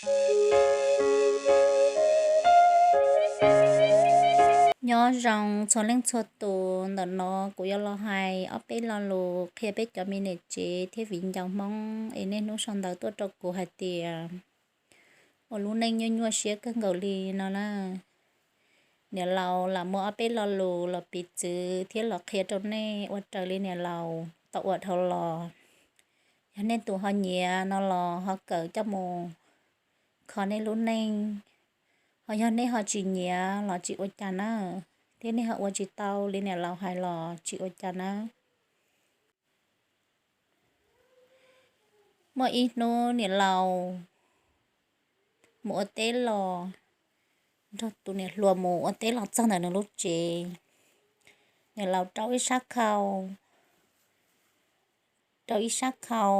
Nyob zoo txhua leej txhua tus, ntawm no kuv yuav los hais ob peb lo lus qhia peb cov me niam tsev thiab viv ncaus Hmoob es niaj hnub sau ntawv tuaj rau kuv hais tias ua lub neej nyuaj nyuaj siab kawg nkaus li no na. Niam laus lam muaj ob peb lo lus los piv txwv thiab los qhia rau nej ua raws li niam laus tau ua dhau los. Yog nej tus ho nyiam no los ho kawm coj mus kho nej lub neej, ho yog nej ho tsis nyiam los tsis ua cas na, thiab nej ho ua tsis tau li niam laus hais los tsis ua cas na. Muaj ib hnub niam laus mus ua teb los, nrog tus niam hluas mus ua teb los txog ntawm nws lub tsev, niam laus rau ib sab khau, rau ib sab khau,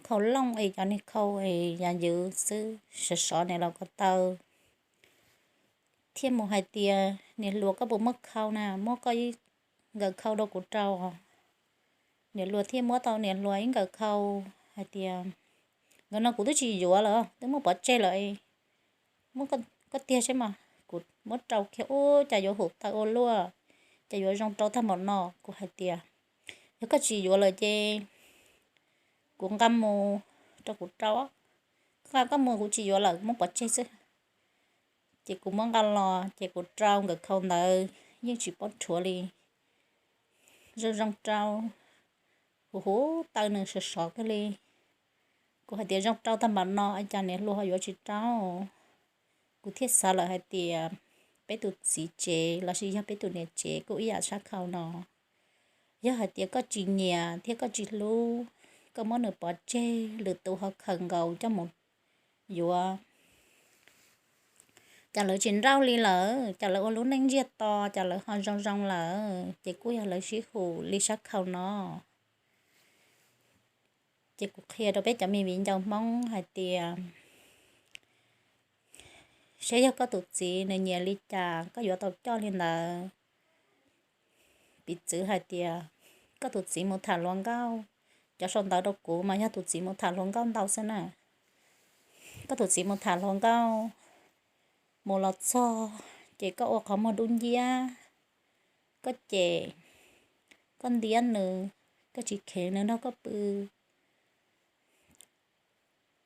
khau looj es cov niag khau es yam ywv xwb, sov sov niam laus ko taw, thiaj mus hais tias, Niam hluas, koj puas muaj khau na? Muab koj ib nkawm khau rau kuv rau. Niam hluas thiaj muab tau niam hluas ib nkawm khau hais tias, Nkawm no kuv twb tsis yuav lawm, twb muab pov tseg lawm. Muab koj tiag seb mas, kuv muab rau kiag ub cas yuav hum taw ua luaj, cas yuav zoo rau tag npaum no. Kuv hais tias, Yog koj tsis yuav lawm ces kuv nqa mus rau kuv rau. Koj nqa koj mus, kuv tsis yuav lawm, muab pov tseg xwb. Ces kuv muab nqa los ces kuv rau nkawm khau ntawd yeej tsis paub rhuav li. Zoo zoo rau, huv huv taw nws sov sov kawg li. Kuv hais tias, Zoo rau tag npaum no cas niam hluas ho yuav tsis rau? Kuv thiaj xav lawm hais tias peb tus txiv tsev lossis yog peb tus niam tsev kuj ib yam sab khau no. Yog hais tias koj tsis nyiam thiab koj tsis hlub, koj muab nws pov tseg, lwm tus ho khaws nkaus coj mus yuav, cas lawv tsis nrauj li lawm, cas lawv ua lub neej ntsiag to, cas lawv ho zoo zoo lawm, ces kuj yog lawv sib hum li sab khau no. Ces kuv qhia rau peb cov me viv ncaus Hmoob hais tias, saib yog koj tus txiv nws nyiam li cas koj yuav tau coj li ntawd. Piv txwv hais tias koj tus txiv mus tham hluas nkauj, cov sau ntawv rau kuv mas yog tus txiv mus tham hluas nkauj ntau xwb na. Koj tus txiv mus tham hluas nkauj, mus los txog ces koj ua qhov muag dub nciab, koj cem, koj ntiab nws, koj tsis kheev nws nrog koj pw,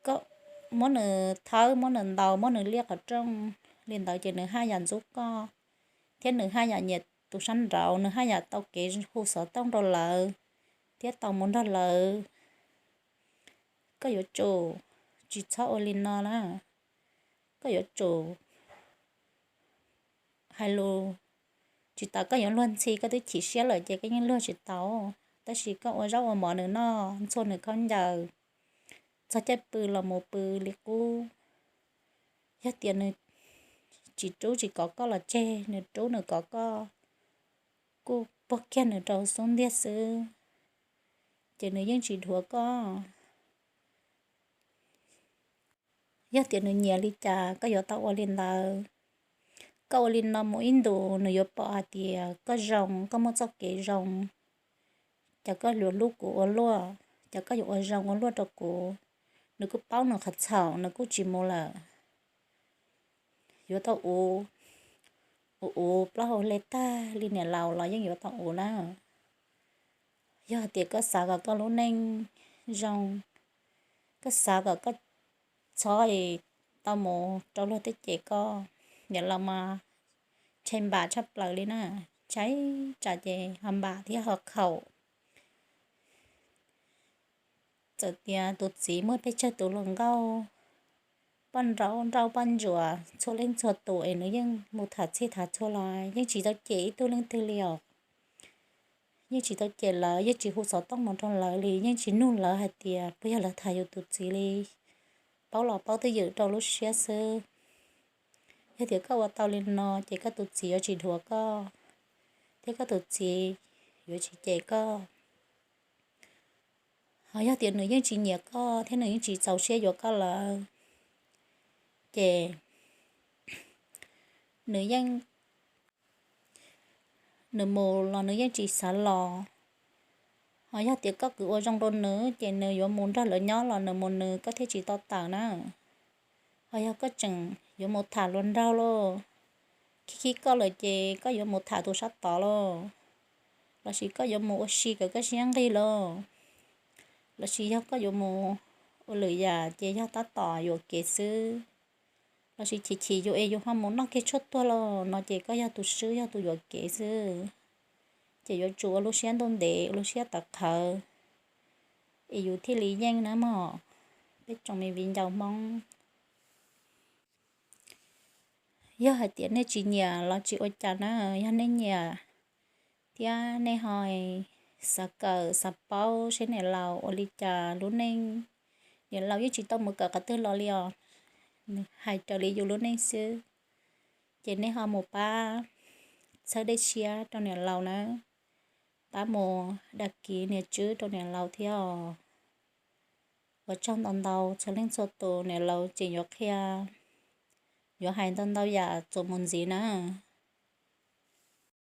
koj muab nws thawb, muab nws ntaus, muab nws liaj qhov rooj li ntawd ces nws haj yam ntxub koj, thiab nws haj yam nyiam tus sab nraud, nws haj yam tau kev hu xov tooj rau lawv thiab tau mus nrog lawv. Koj yuav tsum tsis txhob ua li no na. Koj yuav tsum hais lus tsis tau, koj yuav luag ntxhi, koj twb chim siab lawm ces koj yeej luag tsis tau. Tab sis koj ua zaub ua mov nws noj, ntxhua nws khaub ncaws, txog caij pw los mus pw li qub. Yog tias nws tsis rub tsis kov koj los tseg, nws rub nws kov koj, kuj puag kiag nws rau xub ntiag xwb, ces nws yeej tsis dhuav koj. Yog tias nws nyiam li cas koj yuav tau ua li ntawd. Koj ua li no mus ib ntus nws yuav pom hais tias koj zoo, koj muaj txoj kev zoo, ces koj yuav hlub kuv ua luaj, ces koj yuav ua zoo ua luaj rau kuv. Nws kuj paub nws qhov txhaum, nws kuj tsis mus lawm. Yuav tau uv, uv uv plaub hau hle tag li niam laus los yeej yuav tau uv na. Yog tias koj xav kom koj lub neej zoo, koj xav kom koj txhob tau mus rau luag tej cem koj, niam laus mas ntshai npam tshaj plaws li na, ntshai tsam ces ho npam thiab ho khaum. Txawm tias tus txiv muaj pes tsawg tus hluas nkauj, poj nrauj nrauj poj ntsuam txhua leej txhua tus es nws yeej mus tham txhij tham txhua los yeej tsis tau cem ib tug leej twg li os. Yeej tsis tau cem lawv, yeej tsis hu xov tooj mus rau lawv li, yeej tsis nug lawv hais tias puas yog lawv tham yus tus txiv li, paub los paub twj ywm rau lub siab xwb. Yog tias koj ua tau li no ces koj tus txiv yuav tsis dhuav koj, thiab koj tus txiv yuav tsis cem koj. Ho yog tias nws yeej tsis nyiam koj thiab nws yeej tsis txaus siab yuav koj lawm, ces nws yeej, nws mus los nws yeej tsis xav los, Ho yog tias koj kwv ua zoo rau nws ces nws yuav mus nrog lawv nyob los nws mus nws, koj thiaj tsis to taub na. Ho yog koj tseem yuav mus tham luag nraug los khib khib koj lawm ces koj yuav mus tham tus sab tod los, lossis koj yuav mus ua si kom koj siab nqig los, lossis yog koj yuav mus ua lwm yam ces yog tab tom yuam kev xwb. Lossis chim chim yus es yus ho mus noj kiag tshuaj tuag los no ces koj yog tus swb, yog tus yuam kev xwb. Ces yuav tsum ua lub siab ntuj ntev, ua lub siab tawv qhawv, es yus thiaj li yeej nawb mog, peb tsoom me viv ncaus Hmoob. Yog hais tias nej tsis nyiam los tsis ua cas na, yog nej nyiam thiab nej ho xav kawm xav paub seb niam laus ua li cas lub neej, niam laus yeej tsis tau mus kawm qhov twg los li os, nws hais raws li yus lub neej xwb. Ces nej ho mus pab txhawb dej siab rau niam laus nawb, pab mus dag kiv niam tswb rau niam laus thiab os. Ua tsaug ntau ntau txhua leej txhua tus, niam laus tseem yuav qhia, yuav hais ntau ntau yam txuas mus ntxiv nawb.